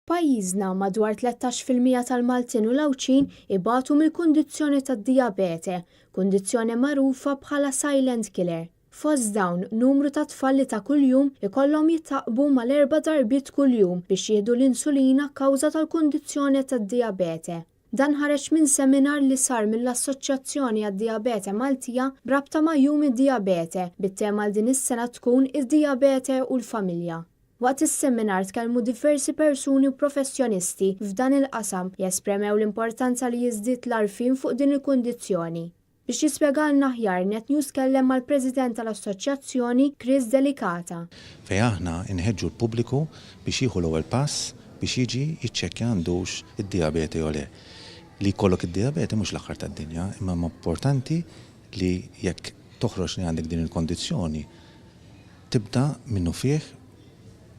F'pajjiżna, madwar 13% tal-Maltin u l-Għawdxin ibatu mill-kundizzjoni tad-dijabete, kundizzjoni magħrufa bħala silent killer. Fost dawn, numru ta' tfal li ta' kuljum ikollhom jittaqqbu mal-erba' darbiet kuljum biex jieħdu l-insulina kawża tal-kundizzjoni tad-dijabete. Dan ħareġ minn seminar li sar mill-Assoċjazzjoni għad-Dijabete Maltija b'rabta ma' Jum id-Dijabete, bit-tema għal din is-sena tkun Id-Dijabete u l-Familja. Waqt is-seminar tkellmu diversi persuni u professjonisti f'dan il-qasam li espremew l-importanza li jiżdied l-għarfien fuq din il-kundizzjoni. Biex jispjegalna aħjar, Net News tkellem mal-President tal-Assoċjazzjoni, Chris Delicata. Fejn aħna nħeġġu l-pubbliku biex jieħu l-ewwel pass biex jiġi jiċċekkja għandux id-dijabete jew le. Li jkollok id-dijabete mhux l-aħħar tad-dinja, imma importanti li jekk toħroġ li għandek din il-kondizzjoni, Tibda minnufih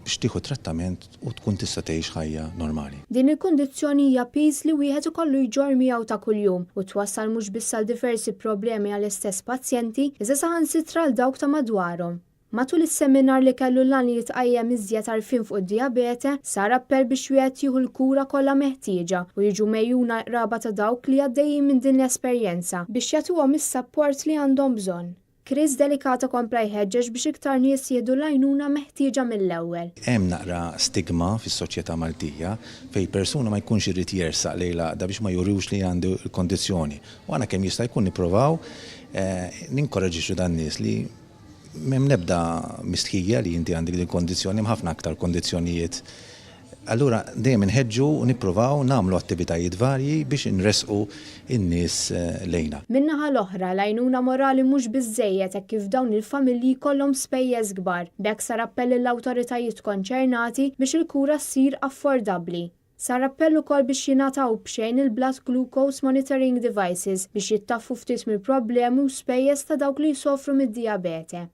biex tieħu trattament u tkun tista' tgħix ħajja normali. Din il-kundizzjoni hija piż li wieħed ikollu jġorr miegħu ta' kuljum u twassal mhux biss għal diversi problemi għall-istess pazjenti iżda saħansitra għal dawk ta' madwarhom. Matul is-seminar li kellu l-għan li jitqajjem iżjed għarfien fuq id-dijabete, sar appell biex wieħed jieħu l-kura kollha meħtieġa u jiġu megħjuna l-qraba ta' dawk li għaddejjin minn din l-esperjenza biex jagħtuhom is-sapport li għandhom bżonn. Chris Delicata kompla jħeġġeġ biex iktar nies jieħdu l-għajnuna meħtieġa mill-ewwel. Hemm naqra stigma fis-soċjetà Maltija fejn persuna ma jkunx irid jersaq lejn l-għaqda biex ma jurux li għandu l-kondizzjoni. U aħna kemm jista' jkun nipprovaw ninkoraġġixxu dan-nies li m'hemm l-ebda mistħija li inti għandek din il-kondizzjoni, hemm ħafna aktar kondizzjonijiet Allura dejjem inħeġġu u nippruvaw nagħmlu attivitajiet varji biex inressqu n-nies lejna. Min-naħa l-oħra, l-għajnuna morali mhux biżżejjed hekk kif dawn il-familji jkollhom spejjeż kbar. B'hekk sar appell lill-awtoritajiet konċernati biex il-kura ssir affordabbli. Sar appell ukoll biex jingħataw b'xejn il-blood glucose monitoring devices biex jittaffu ftit mill-problemi u spejjeż ta' dawk li jsofru mid-dijabete.